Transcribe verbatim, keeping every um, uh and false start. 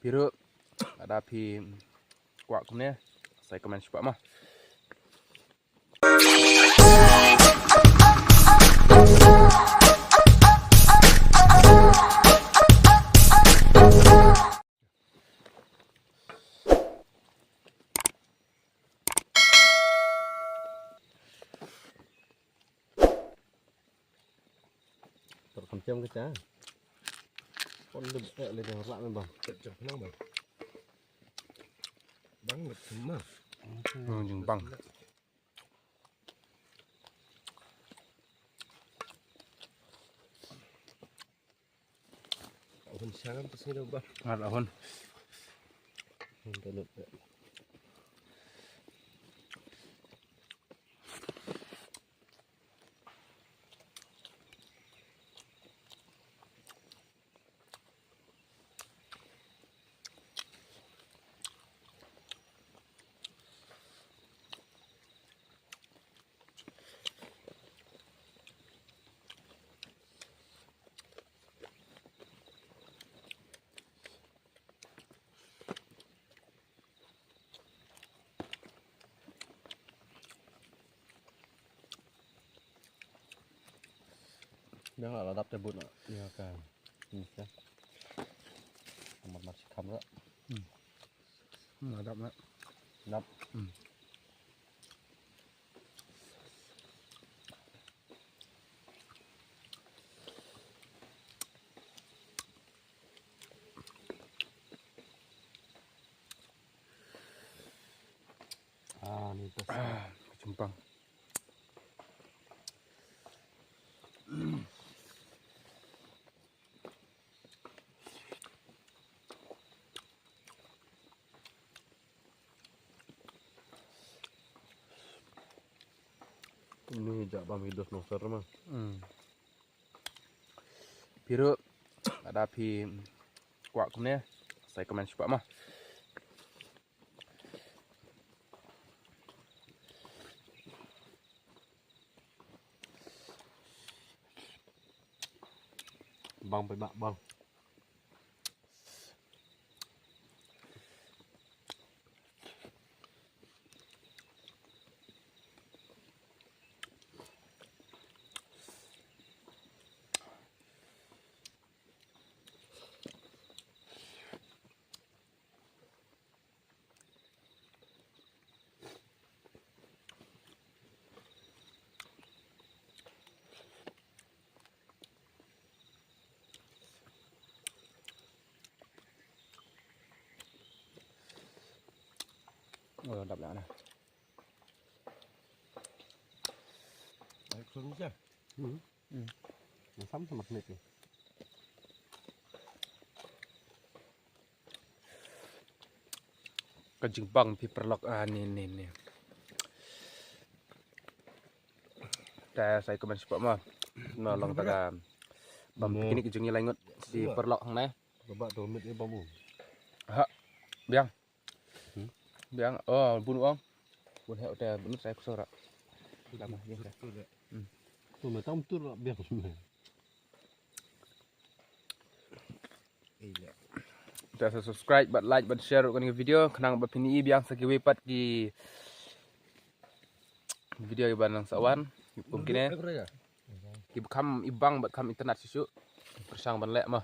Phi ruh, lada phi kwah kumne, sa comment shapoh mo. Tut kam chem ka cha. Kon lip eh le dang rak me bang. Tet jong nang bang. Bang ngat ma. Hmm, jing bang. Ahun sangam tu sini bang. Ngat ahun. Ahun tu lut. Biang la dap te but na. Ïa ka. Ni ka. Amat mat si kham la. Hmm. Hmm, la dap na. Dap. Hmm. Ah, ni tas. Ah, kacempang. Ini jak bam hidup nong ser mah. Hmm. Phi ruh, lada phi kwah kumne, sa comment shapoh mo. Bang phi bang bang. Oh, dap lah nah. Ai, khlun je. Hmm. Hmm. Masam sama khnit ni. Ka jingbang phi paralok, ah, ni, ni, ni. Te sa comment shapoh mo. No long ta ka bam picnic jong ngi lai ngut shi paralok hangne. Ba to mit e bam u. Ha. Biang. Hmm? Biang. Oh, bun ong. Bun he te bun sa kusora. Lama biang. Hmm. Tu me tam tur biang. Te sa subscribe bad like bad share ruh kane ka video khnang ba phin ïohi biang sa kiwei pat ki video kiba nang sa wan kum kine. Kiba kham ibang bad kham itynnad shisha. Pyrshang ban leh mo.